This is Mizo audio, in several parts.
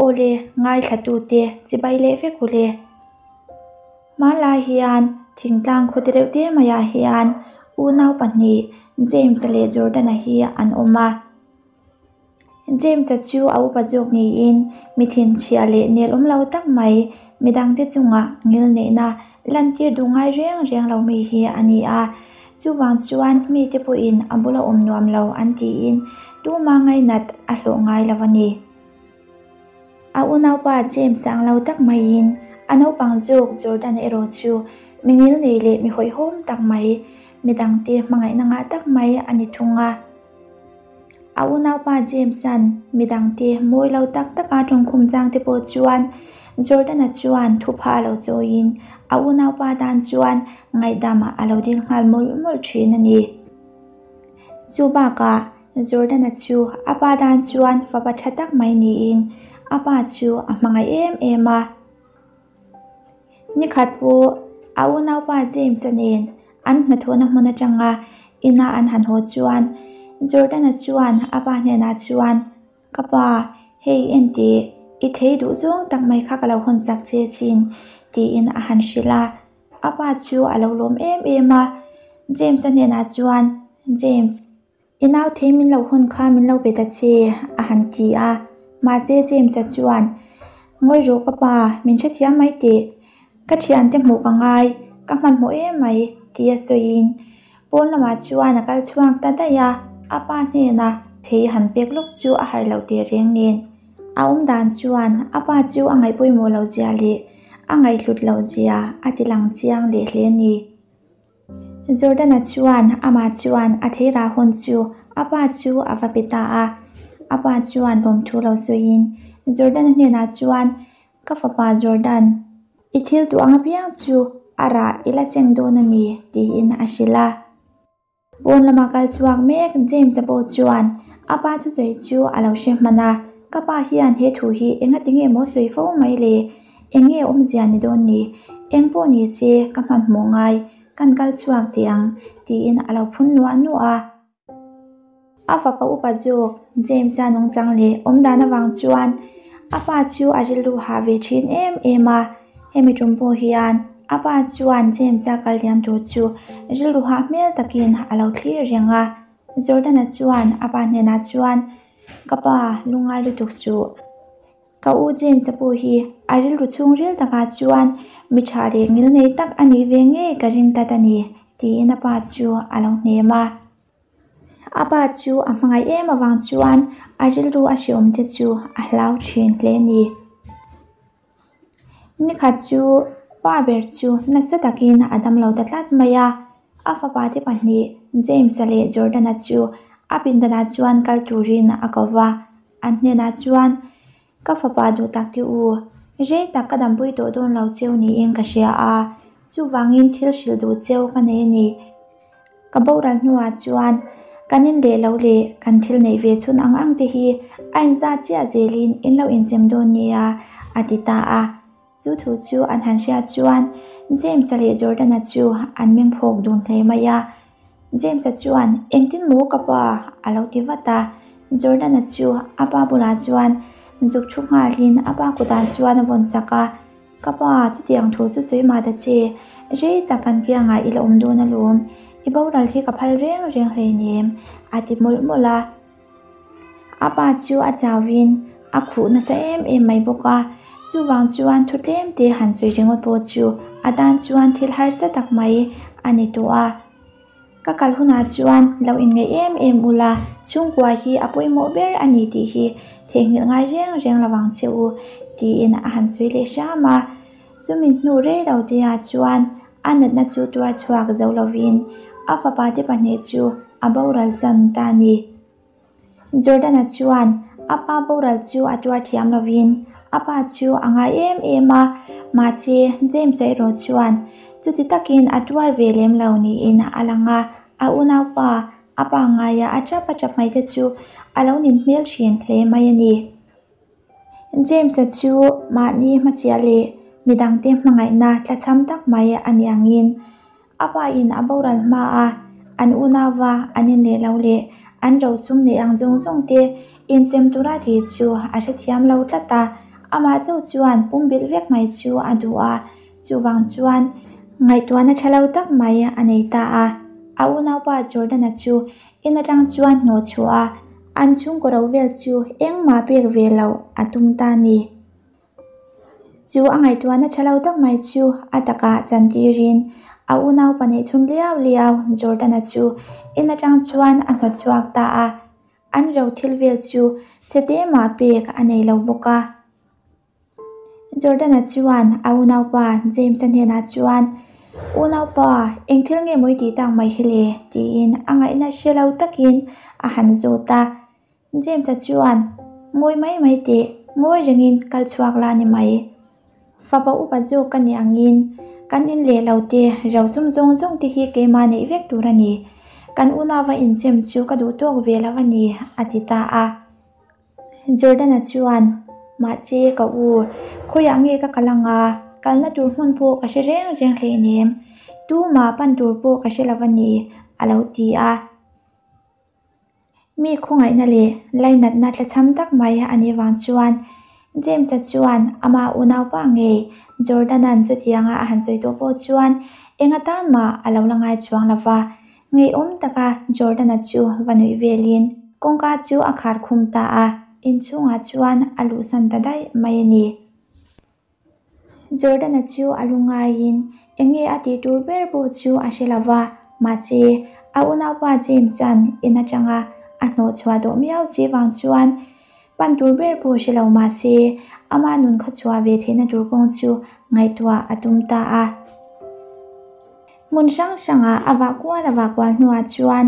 Awle, ngaithlatute chibai leh vek u le. Hmanlai hian thingtlang khaw te reuh te maiah hian unau pahnih James-a leh Jordan-a hi an awm a. James-a chu a upa zawk niin mi thinchhia leh nel awm lo tak mai midangte chungah ngil neihna lantir duh ngai reng reng lo mi hi a ni a. Chuvang chuan mite pawhin a bula awm nuam lo an tiin tuma ngainat a hlawh ngai lo a ni. A unaupa James ang lo tak maiin a naupang zawk Jordan erawh chu mi ngilnei leh mi hawihhawm tak mai, midangte hmangaihna ngah tak mai a ni thung a. A unaupa James-a'n midangte mawi lo tak taka tawngkhum changte pawh chuan Jordan-a chuan thupha a lo chawiin a unaupa tan chuan ngaihdamah a lo dil nghal mawlh mawlh thin a ni. Chu bakah Jordan-a chu a pa tan chuan fapa tha tak mai niin a pa chu a hmangaih em em a. Nikhat pawh a unaupa James-a nen an hnathawhna hmun atanga ina an han haw chuan Jordan-a chuan a pa hnenah chuan, Ka pa, hei enteh, i thei duh zawng tak mai kha ka lo hawn sak che chin, tiin a han hrilh a. A pa chu a lo lawm em em a. James-a hnenah chuan, James, I nau thei min lo hawn kha min lo be ta che, a han ti a. Mahse James-a chuan, Ngawi rawh ka pa, min hrethiam mai teh. Ka thiante hmuh ka ngai, ka hmanhmawh em mai, tia sawiin pawn lamah chuan a kal chhuak ta daih a. A pa hnenah thei han pek lawk chu a harh loh teh reng nen. A awm dan chuan a pa chu a ngaih pawimawh loh zia leh a ngaihhlut loh zia a ti lang chiang leh hle a ni. Jordan-a chuan amah chuan a theirah hawn chu a pa chu a va pe ta a. A pa chuan lawmthu lo sawiin Jordan-a hnenah chuan, Ka fapa Jordan, i thil duh ang apiang chu a rah i la seng dawn a ni, tiin a hrilh a. Pawn lama kal chhuak mek James-a pawh chuan a pa thusawi chu a lo hre hman a, Ka pa hian he thu hi engati nge maw sawi fo mai le? Eng nge awmzia ni dawn ni? Eng pawh ni se ka hmanhmawh ngai, kan kal chhuak teh ang, tiin a lo phun nuah nuah a. A fapa upa zawk James-a nungchang leh awmdan avang chuan a pa chu a rilru hah ve thin em em a, hemi tum pawh hian a pa chuan James-a kal liam tur chu rilru hah hmel takin a lo thlir reng a. Jordan-a chuan a pa hnenah chuan, Ka pa, lungngai lutuk suh. Ka u James-a pawh hi a rilru chhungril takah chuan mi tha leh ngilnei tak a nih ve ngei ka ring tlat a ni, tiin a pa chu a lo hnem a. A pa chu a hmangaih em avang chuan a rilru a hreawm te chu a hlau thin hle a ni. Nikhat chu pa ber chu nasa takin a damlo ta tlat mai a, a fapa te pahnih James-a leh Jordan-a chu a pindanah chuan kal turin a ko va, an hnenah chuan, Ka fapa duh tak te u, rei tak ka dampui tawh dawn lo cheu niin ka hria a, chuvangin thil hrilh duh cheu ka nei a ni. Ka boral hnuah chuan kan in leh lo leh kan thil neih ve chhun ang ang te hi a inzat chiah zelin in lo inzem dawn nia a ti ta a. Chu thu chu an han hriat chuan James-a leh Jordan-a chu an meng phawk dun hle mai a. James-a chuan engtin maw ka pa a lo ti vat a. Jordan-a chu a pa bulah chuan zuk thu nghalin a pa kutah chuan a vawn sak a. Ka pa, chutiang thu chu sawi mah ta che, rei tak kan kiangah i la awm dawn alawm, i boral hi ka phal reng reng hleinem, a ti mawlh mawlh a. A pa chu a chauhin a khuh nasa em em mai bawk a, chuvang chuan thu tlem te han sawi ringawt pawh chu a tan chuan thil harsa tak mai a ni tawh a. Ka kal hunah chuan lo inngeih em em ula, chhungkua hi a pawimawh ber a ni tih hi theihnghilh ngai reng reng lo ang che u, tiin a han sawi leh hram a. Chumi hnu rei lo tihah chuan a natna chu tuar chhuak zo lovin a fapa te pahnih chu a boral san ta a ni. Jordan-a chuan a pa boral chu a tuar thiam lovin a pa chu a ngai em em a, mahse James-a erawh chuan chuti takin a tuar ve lem lo niin a lang a, a unaupa a pa ngaia a tap a tap mai te chu a lo nin hmel thin hle mai a ni. James-a chu mahni hmachhia leh midangte hmangaihna tlachham tak mai a ni angin a pa in a boral hma a, an unauva an in leh lo leh an rosum neih ang zawng zawng te insem tura tih chu a hrethiam lo tlat a, Amah chauh chuan pumbilh vek mai chu a duh a, chuvang chuan ngaihtuahna tha lo tak mai a nei ta a. A unaupa Jordan-a chu in atang chuan hnawh chhuah a, an chhungkaw ro vel chu engmah pek ve loh a tum ta a ni. Chu a ngaihtuahna tha lo tak mai chu a takah chantirin a unaupa neih chhun liau liau Jordan-a chu in atang chuan a hnawt chhuak ta a. An ro thil vel chu che te mah pek a nei lo bawk a. Jordan-a chuan a unaupa James-a hnenah chuan, Unaupa, eng thil nge maw i tih tak mai hi le? tiin a ngaihna hre lo takin a han zawt a. James-a chuan, Ngawi mai mai teh, ngawi rengin kal chhuak la ni mai. Fapa upa zawk ka nih angin kan in leh lo te, ro sum zawng zawng te hi keimah neih vek tur a ni. Kan unauva inzem chu ka duh tawk ve lo a ni, a ti ta a. Jordan-a chuan, Mahse ka u, khawiah nge ka kal anga, kalna tur hmun pawh ka hre reng reng hleinem, tumah pan tur pawh ka hre lo a ni, a lo ti a. Mi khawngaihna leh lainatna tlachham tak mai a nih vang chuan James-a chuan ama unaupa ngei Jordan-a'n chutianga a han sawi tawh pawh chuan eng atan mah a lo la ngai chuang lo va. Ngeiawm taka Jordan-a chu va nuih velin kawngka chu a khar khum ta a, inchhungah chuan a luhsan ta daih mai a ni. Jordan-a chu a lu ngaiin eng nge a tih tur ber pawh chu a hre lo va, mahse a unaupa James-a'n in atanga a hnawh chhuah tawh miau si vang chuan pan tur ber pawh hre lo mahse ama nun khaw chhuah ve theihna tur kawng chu ngaihtuah a tum ta a. Hmun hrang hrangah a vah kual a vah kual hnuah chuan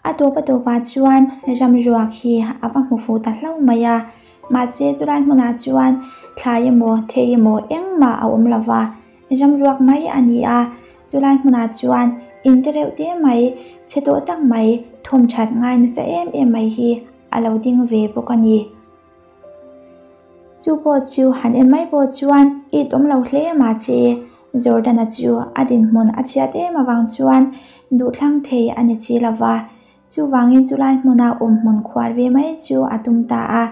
a tawp a tawpah chuan ram ruak hi a va hmu fuh ta hlauh mai a. Mahse chulai hmunah chuan thlai emaw thei emaw engmah a awm lo va, ram ruak mai a ni a. Chulai hmunah chuan in te reuh te mai, chhe tawh tak mai, thawm that ngai nasa em em mai hi a lo ding ve bawk a ni. Chu pawh chu han en mai pawh chuan it awm lo hle mahse Jordan-a chu a dinhmun a chhiat em avang chuan duhthlang thei a ni si lo va. Chuvangin chulai hmuna awm hmun khuar ve mai chu a tum ta a.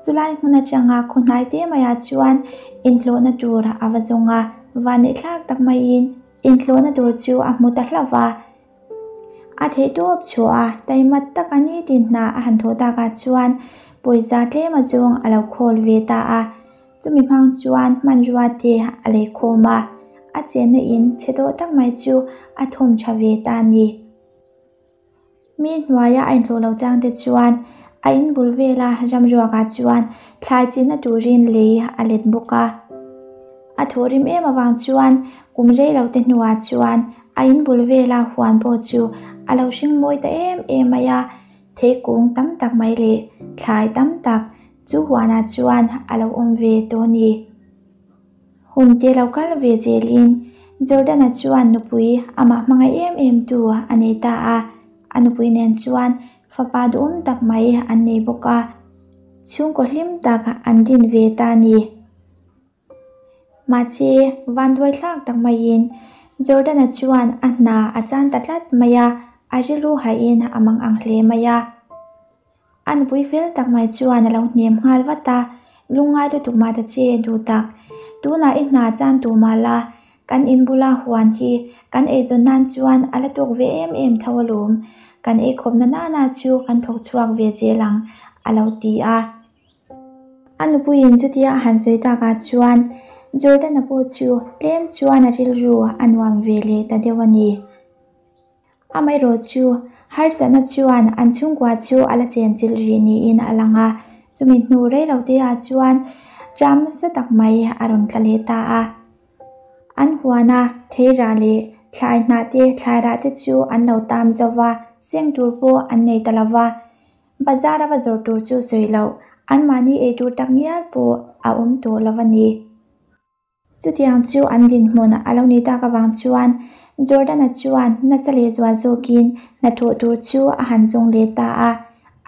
Chulai hmun atanga khaw hnai te maiah chuan inhlawhna tur a va zawng a, vanneih thlak tak maiin inhlawhna tur chu a hmu ta hlauh va. A theihtawp chhuah a, taimat taka nitin hna a han thawh takah chuan pawisa tlem a zawng a lo khawl ve ta a. Chumi hmang chuan hmanrua te a lei khawm a, a chenna in chhe tawh tak mai chu a thawm tha ve ta a ni. Mi hnuaia a inhlawh lo chang te chuan a in bul vela ramruakah chuan thlai chinna turin lei a let bawk a. A thawhrim em avang chuan kum rei lo te hnuah chuan a in bul vela huan pawh chu a lo hring mawi ta em em mai a, theikung tam tak mai leh thlai tam tak chu huanah chuan a lo awm ve tawh a ni. Hun te lo kal ve zelin Jordan-a chuan nupui amah hmangaih em em tu a nei ta a, a nupui nen chuan fapa duhawm tak mai an nei bawk a, chhungkaw hlim tak an din ve ta a ni. Mahse, vanduai thlak tak maiin Jordan-a chuan a hna a chan ta tlat mai a, a rilru haihin a mang ang hle mai a. A nupui fel tak mai chuan a lo hnem nghal vat a, Lungngai lutuk mah ta che duh tak, tunah i hna chan tur mah la, kan in bula huan hi kan eizawn nan chuan a la tawk ve em em tho alawm, kan eikhawpna nana chu kan thawk chhuak ve zel ang, a lo ti a. A nupuiin chutia a han sawi takah chuan Jordan-a pawh chu tlem chuan a rilru a nuam ve leh ta deuh a ni. Amaherawh chu harsatna chuan an chhungkua chu a la chen chilh rih niin a lang a, chumi hnu rei lo te ah chuan ṭam nasa tak mai a rawn tla leh ta a. An huana theirah leh thlai hnah te thlai rah te chu an lo tam zo va, seng tur pawh an nei ta lo va. Bazar a va zawrh tur chu sawi loh, anmahni ei tur tak ngial pawh a awm tawh lo a ni. Chutiang chu an dinhmun a lo nih tak avang chuan Jordan-a chuan nasa leh zual zawkin hnathawh tur chu a han zawng leh ta a.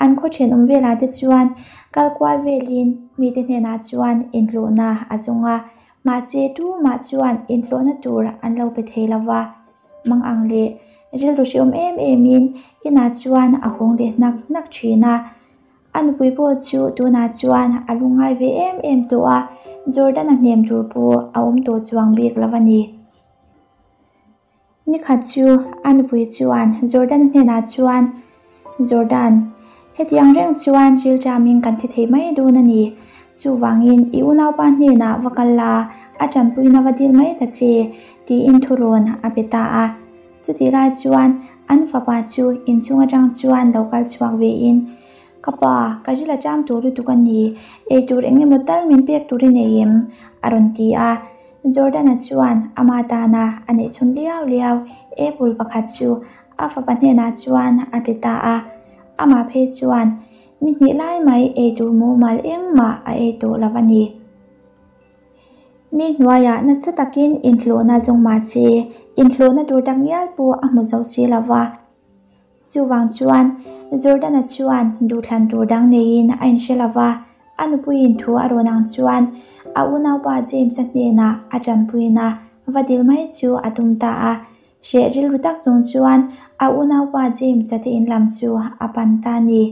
An khaw thenawm velah te chuan kal kual velin mite hnenah chuan inhlawhna a zawng a, mahse tumah chuan inhlawhna tur an lo pe thei lo va. Mang ang leh rilru hreawm em emin inah chuan a hawng leh hnak hnak thin a. A nupui pawh chu tunah chuan a lungngai ve em em tawh a, Jordan-a hnem tur pawh a awm tawh chuang bik lo a ni. Nikhat chu a nupui chuan Jordan-a hnenah chuan, Jordan, hetiang reng chuan rilṭamin kan thi thei mai dawn a ni. Chuvangin i unaupa hnenah va kal la, a ṭanpuina va dil mai ta che, tiin thurawn a pe ta a. Chutih lai chuan an fapa chu inchung atang chuan lo kal chhuak vein, Ka pa, ka ril a ṭam tur lutuk a ni, eitur eng emaw tal min pek tur i nei em? a rawn ti a. Jordan-a chuan ama tana a neih chhun liau liau apple pakhat chu a fapa hnenah chuan a pe ta a. Amah phei chuan ni hnih lai mai eitur mumal engmah a ei tawh lo a ni. Mi hnuaiah nasa takin inhlawhna zawng mah se, inhlawhna tur tak ngial pawh a hmu zo si lo va. Chuvang chuan Jordan-a chuan duhthlan tur dang neiin a inhre lo va, a nupuiin thu a rawn ang chuan a unaupa James-a hnenah a tanpuina va dil mai chu a tum ta a. Hreh rilru tak chung chuan a unaupa James-a te in lam chu a pan ta a ni.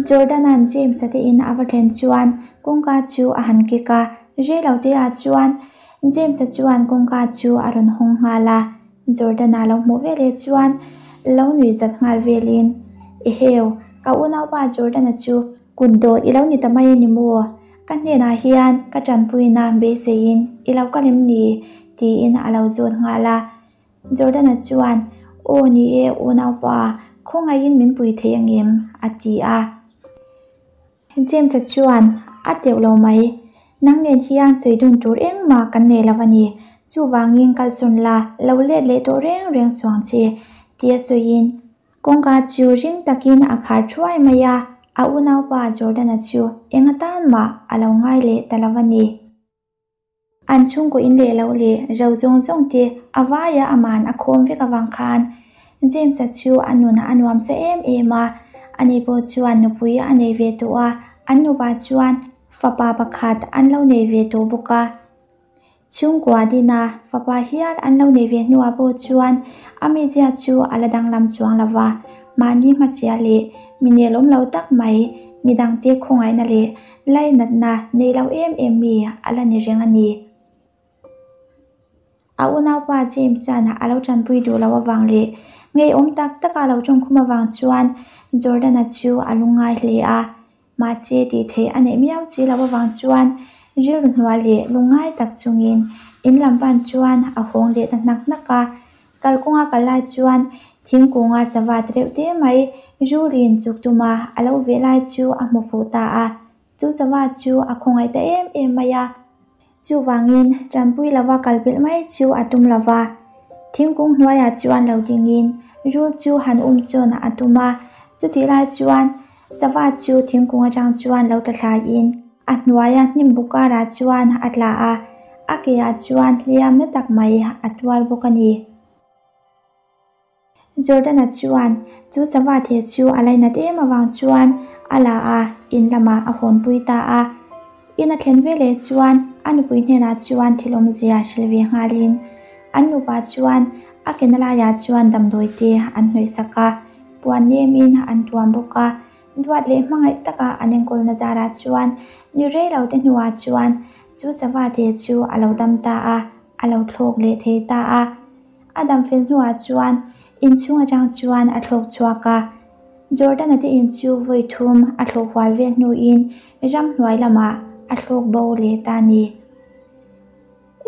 Jordan-a'n James-a te in a va thlen chuan kawngka chu a han kik a, rei lo te ah chuan James-a chuan kawngka chu a rawn hawng nghal a, Jordan-a lo hmuh veleh chuan lo nui zat nghal velin, Eheu, ka unaupa Jordan-a chu kut dawh i lo ni ta mai a ni maw? Ka hnenah hian ka tanpuina beiseiin i lo kal em ni? tiin a lo zawt nghal a. Jordan-a chuan, Aw ni e, unaupa, khawngaihin min pui thei angem? a ti a. James-a chuan, A teuh lo mai. Nang nen hian sawi dun tur engmah kan nei lo a ni. Chuvangin kalsawn la, lo let leh tawh reng reng suang che, tia sawiin kawngka chu ring takin a khar thuai mai a. A unaupa Jordan-a chu eng atan mah a lo ngai leh ta lo a ni. An chhungkaw in leh loh leh ro zawng zawng te a vaia aman a khawm vek avang khan James-a chu a nunah a nuam sa em em a, ani pawh chuan nupui a nei ve tawh a, an nupa chuan fapa pakhat an lo nei ve tawh bawk a. Chhungkua dina fapa hial an lo nei ve hnuah pawh chuan a mizia chu a la danglam chuang lo va, mahni hmachhia leh mi nelawm lo tak mai midangte khawngaihna leh Lainatna nei lo em em mi a la ni reng a ni. A unaupa James-a'n a lo tanpui duh loh avang leh ngeiawm tak taka a lo tawngkhum avang chuan Jordan-a chu a lungngai hle a. Mahse tih theih a neih miau si loh avang chuan rilru hnual leh lungngai tak chungin in lam pan chuan a hawng leh ta hnak hnak a. Kalkawnga kal lai chuan thingkunga sava te reuh te mai Rulin chuk tuma a lo veh lai chu a hmu fuh ta a, chu sava chu a khawngaih ta em em mai a. Chuvangin tanpui lova kal belh mai chu a tum lova, thingkung hnuaiah chuan lo dingin Rul chu han um sawn a tum a, chutih lai chuan sava chu thingkung atang chuan lo tla thlaiin a hnuaia hnim buk karah chuan a tla a, a keah chuan hliam na tak mai a tuar bawk a ni. Jordan-a chuan chu sava the chu a lainat em avang chuan a la a, in lamah a hawnpui ta a. In a thlen veleh chuan a nupui hnenah chuan thil awmzia hrilh ve nghalin an nupa chuan a ke na laiah chuan damdawi te an hnawihsak a, puan nemin an tuam bawk a. Duat leh hmangaih taka an enkawlna zarah chuan ni rei lo te hnuah chuan chu sava te chu a lo dam ta a, a lo thlawk leh thei ta a. A dam fel hnuah chuan inchhung atang chuan a thlawk chhuak a. Jordan-a te in chu vawi thum a thlawh hual vel hnuin ramhnuai lamah a thlawk bo leh ta a ni.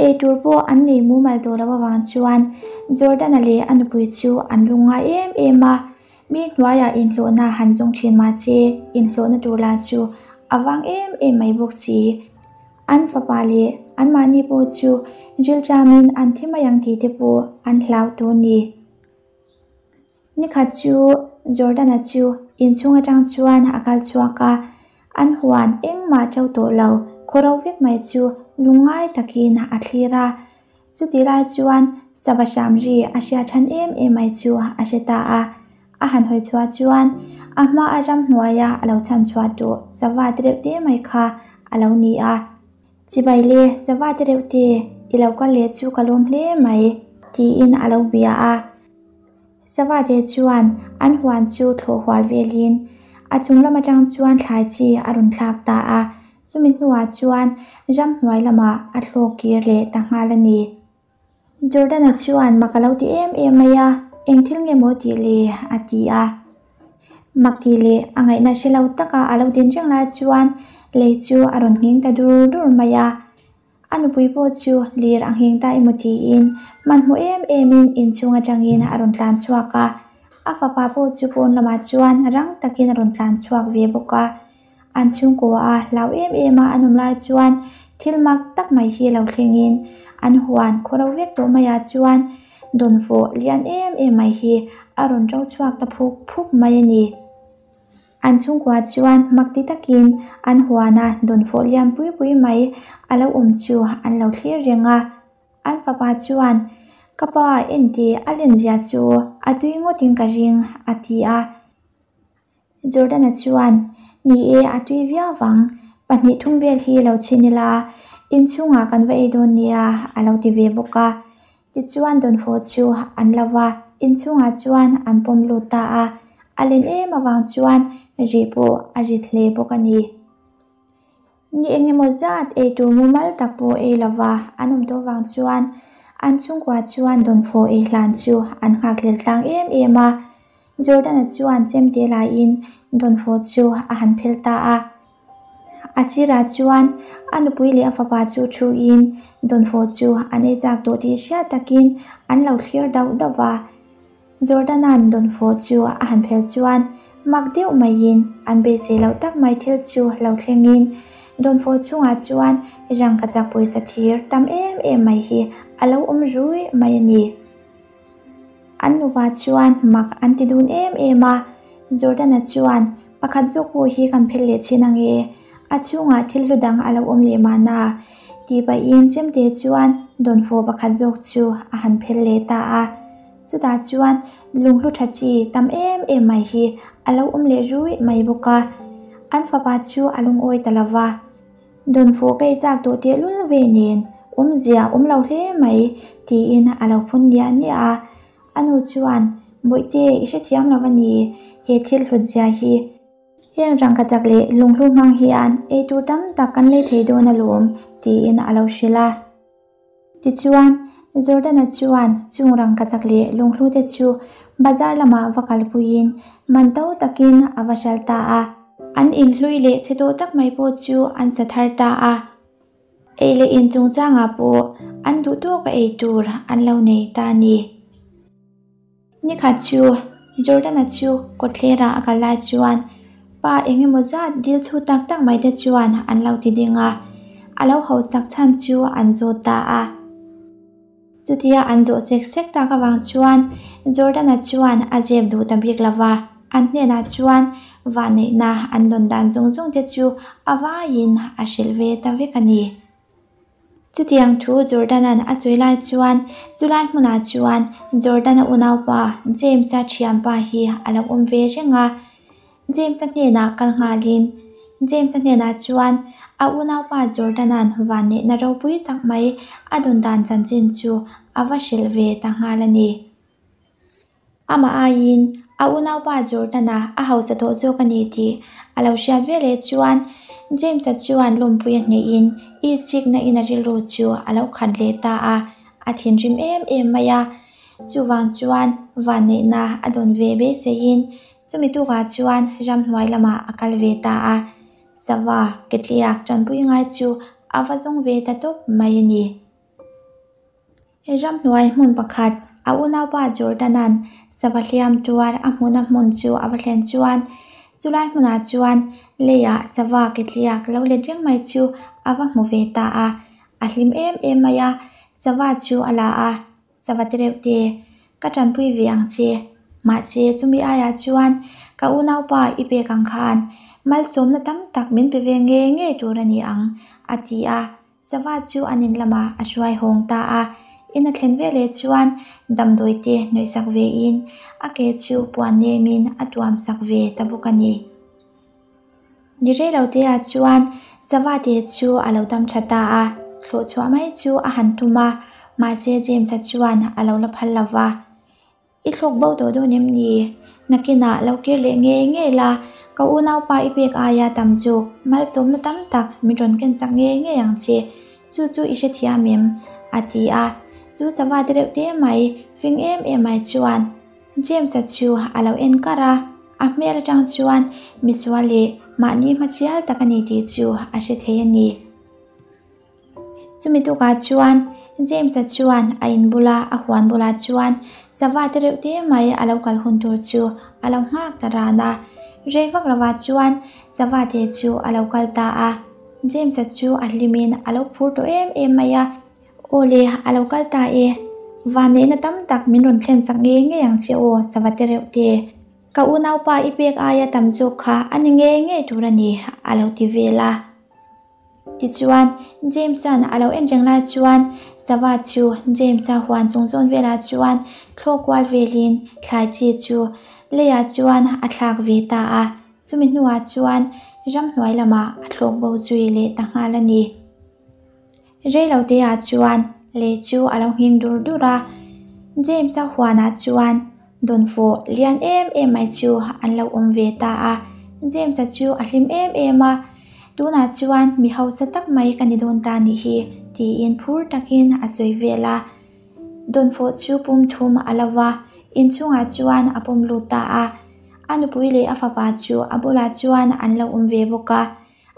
Eitur pawh an nei mumal tawh loh avang chuan Jordan-a leh a nupui chu an lungngai em em a. Mi hnuaiah inhlawhna han zawng thin mah se, inhlawhna tur lah chu a vang em em mai bawk si. An fapa leh anmahni pawh chu rilṭamin an thi mai ang tih te pawh an hlau tawh ni. Nikhat chu Jordan-a chu inchhung atang chuan a kal chhuak a, an huan engmah ṭo tawh lo, khawro vek mai chu lungngai takin a thlir a. Chutih lai chuan sava hram ri a hria than em em mai chu a hre ta a, a han hawi chhuah chuan a hma a ram hnuaia a lo chhan chhuah tawh sava te reuh te mai kha a lo ni a. Chibai le, sava te reuh te, i lo kal leh chu ka lawm hle mai, tiin a lo bia a. Sava te chuan an huan chu thlawh hual velin A chung lam atang chuan thlai chi a rawn thlak ta a, chumi hnuah chuan ramhnuai lamah a thlawk kir leh ta nghal a ni. Jordan-a chuan mak a lo ti em em mai a, Eng thil nge maw tih le? a ti a. Mak tih leh a ngaihna hre lo taka a lo din reng lai chuan lei chu a rawn nghing ta dur dur mai a. A nupui pawh chu lir a nghing ta emaw tiin hmanhmawh em emin inchhung atangin a rawn tlan chhuak a. A fapa pawh chu pawn lamah chuan rang takin a rawn tlan chhuak ve bawk a. An chhungkua a hlau em em a an awm lai chuan thil mak tak mai hi lo thlengin an huan khawro vek tawh maiah chuan dawnfawh lian em em mai hi a rawn ro chhuak ta phuk phuk mai a ni. An chhungkua chuan mak ti takin an huana dawnfawh lian pui pui mai a lo awm chu an lo thlir reng a. An fapa chuan, Ka pa enti a lenzia chu a tui ngawtin ka ring, a ti a. Jordan-a chuan, Ni e, a tui viau vang. Pahnih thum vel hi lo chhin ila, inchhungah kan va ei dawn nia, a lo ti ve bawk a. Tichuan dawnfawh chu an lo va, inchhungah chuan an pawm lut ta a. A len em avang chuan rih pawh a rit hle bawk a ni. Ni eng emaw zat ei tur mumal tak pawh ei lova an awm tawh vang chuan an chhungkua chuan dawnfawh ei hlan chu an nghakhlel tlang em em a. Jordan-a chuan chemte laiin dawnfawh chu a han phel ta a. A sirah chuan a nupui leh a fapa chu thuin dawnfawh chu an ei chak tawh tih hriat takin an lo thlir dauh dauh va. Jordan-a'n dawnfawh chu a han phel chuan mak deuh maiin an beisei loh tak mai thil chu lo thlengin dawnfawh chungah chuan rangkachak pawisa thir tam em em mai hi a lo awm rui mai a ni. An nupa chuan mak an ti dun em em a, Jordan-a chuan pakhat zawk pawh hi kan phel leh chin ange, a chhungah thil hlu dang a lo awm leh mahna tih pahin chemte chuan dawnfawh pakhat zawk chu a han phel leh ta a. Chutah chuan lunghlu tha chi tam em em mai hi a lo awm leh ruih mai bawk a, an fapa chu a lungawi ta lo va. Dawnfawh ka ei chak tawh tehlul ve nen awmzia awm lo hle mai tiin a lo phun niah niah a. A nu chuan, Bawihte, i hrethiam lo a ni, he thil hlut zia hi. Heng rangkachak leh lunghlu hmang hian eitur tam tak kan lei thei dawn alawm tiin a lo hrilh a. Tichuan, Jordan-a chuan chung rangkachak leh lunghlute chu bazar lamah va kalpuiin man to takin a va hral ta a. An inhlui leh chhe tawh tak mai pawh chu an sa thar ta a. Ei leh in chungchangah pawh an duh tawka ei tur an lo nei ta a ni. Nikhat chu Jordan-a chu kawtthlerah a kal lai chuan pa eng emaw zat dil chhu tak tak mai te chuan an lo ti ding a, a lo hausak chhan chu an zawt ta a. Chutia an zawh sek sek tak avang chuan Jordan-a chuan a zep duh ta bik lo va, an hnenah chuan vahneihna an dawn dan zawng zawng te chu a vaiin a hrilh ve ta vek a ni. Chutiang thu Jordan-a'n a sawi lai chuan chulai hmunah chuan Jordan-a unaupa James-a thianpa hi a lo awm ve reng a. James-a hnenah kal nghalin James-a hnenah chuan a unaupa Jordan-a'n vanneihna ropui tak mai a dawn dan chanchin chu a va hrilh ve ta nghal a ni. Amah aiin a unaupa Jordan-a a hausa tawh zawk a ni tih a lo hriat veleh chuan James-a chuan lawmpui a hnehin Isikna in a rilru chu a lo khat leh ta a, a thinrim em em mai a. Chuvang chuan vanneihna a dawn ve beiseiin chumi tukah chuan ramhnuai lamah a kal ve ta a, sava ketliak tanpui ngai chu a va zawng ve ta tawp mai a ni. Ramhnuai hmun pakhat a unaupa Jordan-a'n sava hliam tuar a hmuhna hmun chu a va thlen chuan chulai hmunah chuan leiah sava ketliak lo let reng mai chu a va hmu ve ta a, a hlim em em mai a, sava chu a la a, sava te reuh te ka tanpui ve ang che, mahse chumi aiah chuan ka unaupa i pek ang khan malsawmna tam tak min pe ve ngei ngei tur a ni ang a ti a. Sava chu an in lamah a hruai hawng ta a, in a thlen veleh chuan damdawi te hnawih sak ve in a ke chu puan nem in a tuam sak ve ta bawk a ni. Ni rei lo te ah chuan Sava te chu a lo dam tha ta a, thlawh chhuah mai chu a han tum a, mahse James-a chuan a lo la phal lo va. I thlawk bo tawh dawn em ni? Nakinah lo kir leh ngei ngei la, ka unaupa i pek aia tam zawk malsawmna tam tak min rawn kensak ngei ngei ang che, chu chu i hrethiam em? a ti a. Chu sava te reuh te mai, fing em em mai chuan James-a chu a lo en kar a, a hmel atang chuan misual leh mahni hmasial tak a ni tih chu a hre thei a ni. Chumi tukah chuan James-a chuan a in bula a huan bulah chuan sava te reuh te mai a lo kal hun tur chu a lo nghak ta ran a. Rei vak lovah chuan sava te chu a lo kal ta a. James-a chu a hlimin a lo phur tawh em em mai a. Aw le, a lo kal ta e. Vanneihna tam tak min rawn thlen sak ngei ngei ang che aw, sava te reuh te. Ka unaupa i pek aia tam zawk kha a ni ngei ngei tur a ni, a lo ti vel a. Tichuan, James-a'n a lo en reng lai chuan sava chu James-a huan chung zawn velah chuan thlawk kual velin thlai chi chu leiah chuan a thlak ve ta a. Chumi hnuah chuan ramhnuai lamah a thlawk bo zui leh ta nghal a ni. Reiloteah chuan lei chu a lo nghing dur dur a, James-a huanah chuan dawnfawh lian em em mai chu an lo awm ve ta a. James-a chu a hlim em em a, Tunah chuan mi hausa tak mai ka ni dawn ta nih hi, tiin phur takin a sawi vel a. Dawnfawh chu pum thum a lo va, inchhungah chuan a pawm lut ta a. A nupui leh a fapa chu a bulah chuan an lo awm ve bawk a.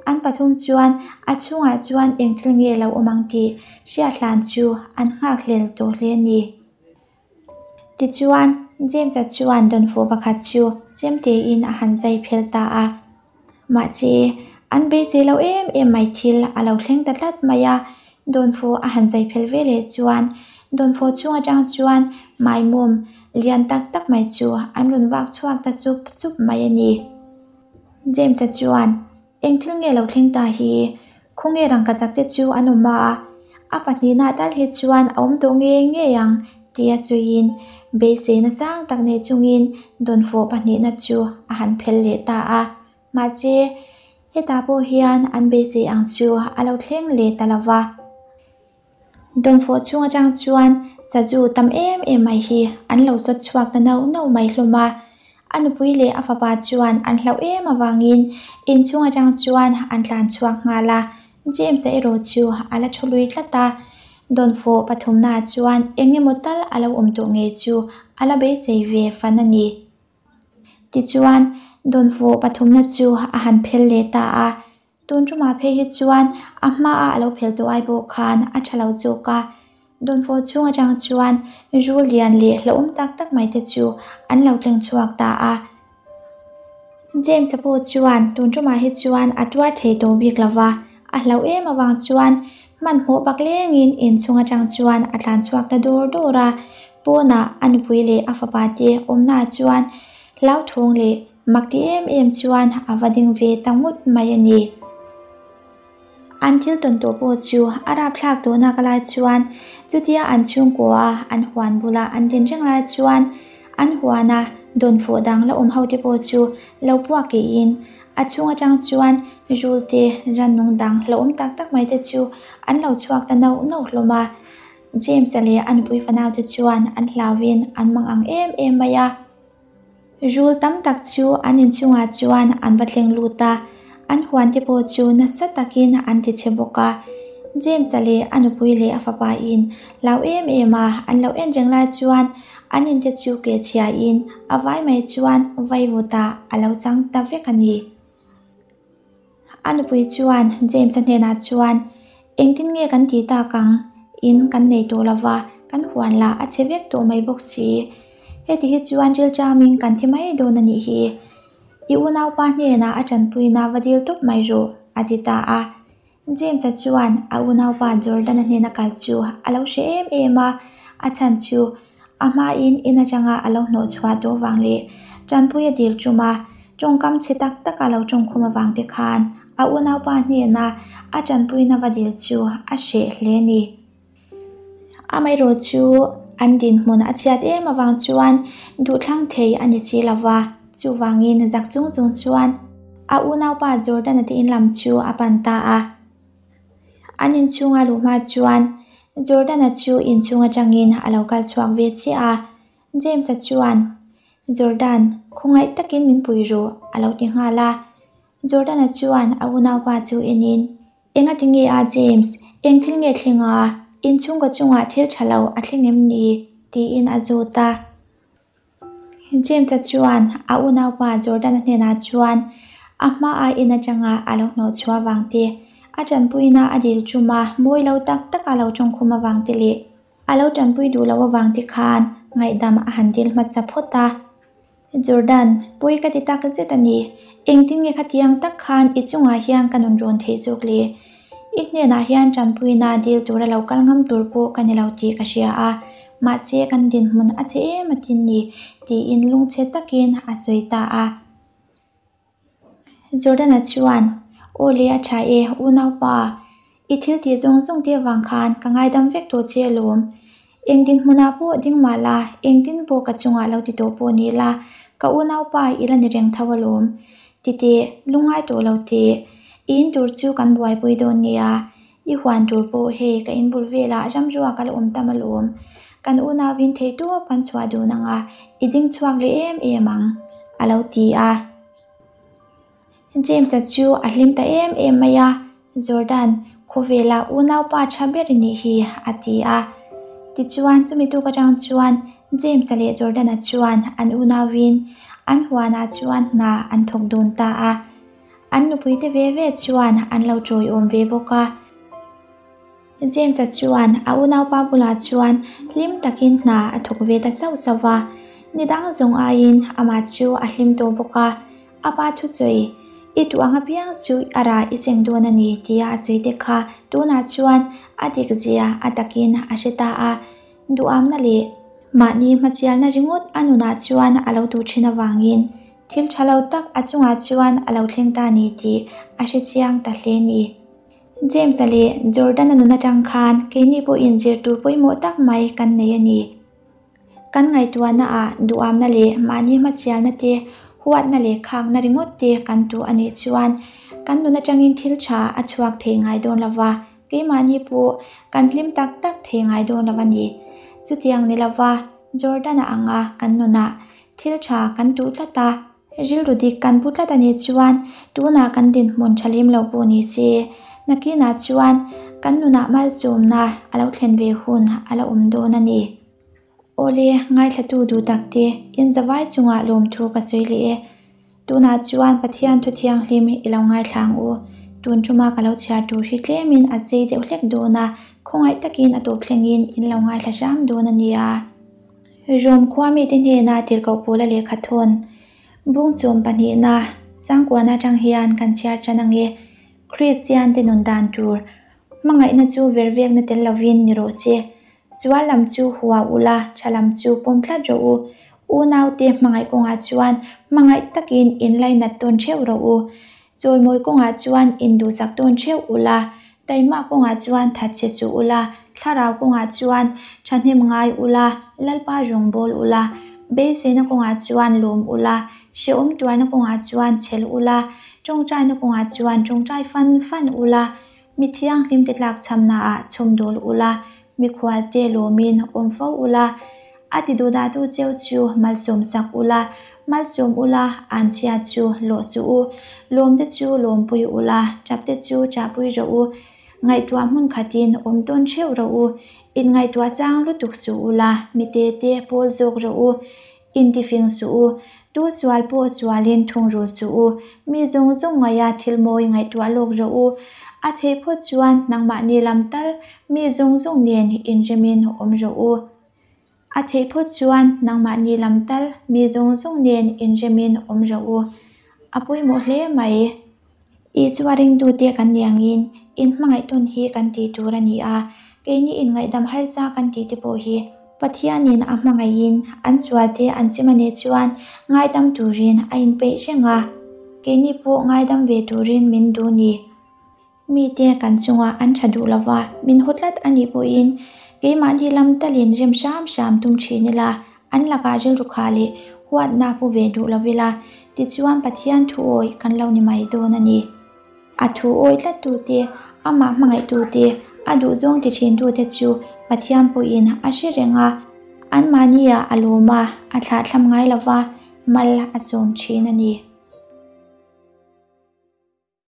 An pathum chuan a chhungah chuan eng thil nge lo awm ang tih hriat hlan chu an nghakhlel tawh hle a ni. Tichuan, James-a chuan dawnfawh pakhat chu chemtein a han zai phel ta a. Mahse, an beisei lo em em mai thil a lo thleng ta tlat mai a. Dawnfawh a han zai phel ve leh chuan dawnfawh chhung atang chuan maimawm lian tak tak mai chu an rawn vak chhuak ta sup sup mai a ni. James-a chuan, Eng thil nge lo thleng ta hi? Khawnge rangkachak te chu an awm a? A pahnihna tal hi chuan a awm tawh ngei ngei ang tia sawiin beiseina sang tak nei chungin dawnfawh pahnihna chu a han phel leh ta a. Mahse, hetah pawh hian an beisei ang chu a lo thleng leh ta lo va. Dawnfawh chhung atang chuan sazu tam em em mai hi an lo sawt chhuak ta nauh nauh mai hlawm a. A nupui leh a fapa chuan an hlauh em avangin inchhung atang chuan an tlan chhuak nghal a. James-a erawh chu a la thu lui tlat a. Dawnfawh pathumnaah chuan eng emaw tal a lo awm tawh ngei chu a la beisei ve fan a ni. Tichuan, dawnfawh pathumna chu a han phel leh ta a. Tun tumah phei hi chuan a hmaah a lo phel tawh ai pawh khan a tha lo zawk a. Dawnfawh chhung atang chuan rul lian leh hlauhawm tak tak mai te chu an lo tleng chhuak ta a. James-a pawh chuan tun tumah hi chuan a tuar thei tawh bik lo va, a hlauh em avang chuan hmanhmawh bak lengin inchhung atang chuan a tlan chhuak ta dur dur a. Pawnah a nupui leh a fapa te awmnaah chuan hlauthawng leh Mak ti em em chuan a va ding ve ta ngawt mai a ni. An thil tawn tawh pawh chu a rapthlak tawh nak lai chuan chutia an chhungkua an huan bula an din reng lai chuan an huana dawnfawh dang la awm ho te pawh chu lo puak keiin a chhung atang chuan rul te rannung dang hlauhawm tak tak mai te chu an lo chhuak ta nauh nauh hlawm a. James-a leh a nupui fanau te chuan an hlauhin an mang ang em em mai a. Rul tam tak chu an inchungah chuan an va thleng lut a, an huan te pawh chu nasa takin an ti chhe bawk a. James-a leh a nupui leh a fapa in hlau em em a, an lo en reng lai chuan an inte chu ke chhiain a vai mai chuan vaivutah a lo chang ta vek a ni. A nupui chuan James-a hnenah chuan, Engtin nge kan tih tak ang? In kan nei tawh lo va, kan huan lah a chhe vek tawh mai bawk si. Heti hi chuan rilṭamin kan thi mai dawn a nih hi. I unaupa hnenah a ṭanpuina va dil tawp mai rawh, a ti ta a. James-a chuan a unaupa Jordan-a hnena kal chu a lo hre em em a, a chhan chu a hmain in atanga a lo hnawh chhuah tawh vang leh ṭanpui a dil ṭum a, ṭawngkam chhe tak taka lo ṭawngkhum avang te khan a unaupa hnena a ṭanpuina va dil chu a hreh hle a ni. Amaherawh chu an dinhmun a chhiat em avang chuan duhthlang thei a ni si lo va, chuvangin zak chung chung chuan a unaupa Jordan-a te in lam chu a pan ta a. An inchhunga luh hma chuan Jordan-a chu inchhung atangin a lo kal chhuak ve chiah a, James-a chuan. Jordan, khawngaih takin min pui rawh, a lo ti nghal a. Jordan-a chuan a unaupa chu enin, Engati nge a James, eng thil nge thleng a, inchhungkaw chungah thil tha lo a thleng em ni? tiin a zawt a. James-a chuan a unaupa Jordan-a hnenah chuan a hmaah in atanga a lo hnawh chhuah avang te, a tanpuina a dil tum a, mawi lo tak taka a lo tawngkhum avang te leh a lo tanpui duh loh avang te khan ngaihdam a han dil hmasa phawt a. Jordan, pawi ka ti tak zet a ni. Engtin nge khatiang tak khan i chungah hian ka nun rawn theih zawk le? I hnenah hian tanpuina dil tura lo kal ngam tur pawh ka ni lo tih ka hria a, mahse kan dinhmun a che em a tin ni, tiin lungchhe takin a sawi ta a. Jordan-a chuan, Aw le a tha e, unaupa, i thil tih zawng zawng te avang khan ka ngaidam vek tawh che alawm. Eng dinhmunah pawh ding mah la, engtin pawh ka chungah lo ti tawh pawh ni la, ka unaupa i la ni reng tho alawm. Titeh, lungngai tawh lo teh. I in tur chu kan buaipui dawn nia. I huan tur pawh hei ka inbul velah ramruak a la awm tam alawm. Kan unauin theihtawp kan chhuah dun anga i ding chhuak leh em em ang, a lo ti a. James-a chu a hlim ta em em mai a, Jordan, khawvela unaupa tha ber i nih hi, a ti a. Tichuan, chumi tuk atang chuan James-a leh Jordan-a chuan an unauin an huanah chuan hna an thawk dun ta a. An nupuite ve ve chuan an lo tawiawm ve bawk a. James-a chuan a unaupa bulah chuan hlim takin hna a thawk ve ta sauh sauh va. Ni dang zawng aiin amah chu a hlim tawh bawk a. A pa thusawi, I duh ang apiang chu a rah i seng dawn a ni tia a sawi te kha tunah chuan a dik zia a takin a hre ta a. Duhamna leh mahni hmasialna ringawt a nunah chuan a lo duh thin avangin thil tha lo tak a chungah chuan a lo thleng ta a ni tih a hre chiang ta hle a ni. James-a leh Jordan-a nun atang khan keini pawhin zir tur pawimawh tak mai kan nei a ni. Kan ngaihtuahnaah duhamna leh mahni hmasialna te, huatna leh khakna ringawt te kan tuh a nih chuan kan nun atangin thil tha a chhuak thei ngai dawn lo va, keimahni pawh kan hlim tak tak thei ngai dawn lo a ni. Chutiang ni lova Jordan-a anga kan nunah thil tha kan tuh tlat a, Rilru dik kan pu tlat a nih chuan tunah kan dinhmun tha lem lo pawh ni se, nakinah chuan kan nunah malsawmna a lo thlen ve hun a la awm dawn a ni. Awle, ngaithlatu duh takte, inzavai chungah lawmthu ka sawi leh e. Tunah chuan Pathian thu thianghlim i lo ngaithla ang u. Tun tuma ka lo chhiar tur hi tlemin a zei deuh hlek dawn a, khawngaih takin a tawp thlengin in lo ngaithla hram dawn a nia. Rom khua mite hnena tirhkoh pawla lehkha thawn bungchawm pahnihna changkuana atang hian kan chhiar tan ang e. Kristian te nun dan tur hmangaihna chu vervekna tel lovin ni rawh se. Sual lam chu hua ula, tha lam chu pawm tlat rawh u. Unaute hmangaih kawngah chuan hmangaih takin inlainat tawn theuh rawh u. Chawimawi kawngah chuan induhsak tawn theuh ula, taima kawngah chuan thatchhe suh ula, thlarau kawngah chuan thahnem ngai ula, Lalpa rawngbâwl ula, beiseina kawngah chuan lawm ula, hrehawm tuarna kawngah chuan chhel ula, tawngtaina kawngah chuan tawngtai fan fan ula, mi thianghlimte tlakchhamnaah chhawmdawl ula, mikhualte lawmin awm fo ula, A ti duhdahtu cheu chu malsawmsak ula, malsawm ula, anchhia chu lawh suh u, lawmte chu lawmpui ula, chapte chu chahpui rawh u, ngaihtuah hmun khatin awm tawn theuh rawh u, inngaihtuah chang lutuk suh ula, mite te pawl zawk rawh u, intifing suh u, tu sual pawh sualin thung ru suh u, mi zawng zawng ngaia thil mawi ngaihtuah lawk rawh u, a theih phawt chuan nangmahni lam tal mi zawng zawng nen inremin awm rawh u. A theih phawt chuan nangmahni lam tal mi zawng zawng nen inremin awm rawh u. A pawimawh hle mai. Isua ringtute kan ni angin inhmangaih tawn hi kan tih tur a ni a, keini inngaihdam harsa kan tih te pawh hi Pathianin a hmangaihin an sualte an chim a nih chuan ngaidam turin a inpeih reng a, keini pawh ngaidam ve turin min duh ni. Mite kan chungah an tha duh lova, min haw tlat a nih pawhin keimahni lam talin rem hram hram tum thin ila, an lakah rilru kha leh huatna pu ve duh lo ila, tichuan Pathian thu awi kan lo ni mai dawn a ni. A thu awi tlattute, amah hmangaihtute, a duhzawng ti thintute chu Pathian pawhin a hre reng a. Anmahniah a lawm a, a thlahthlam ngai lo va, mal a sawm thin a ni.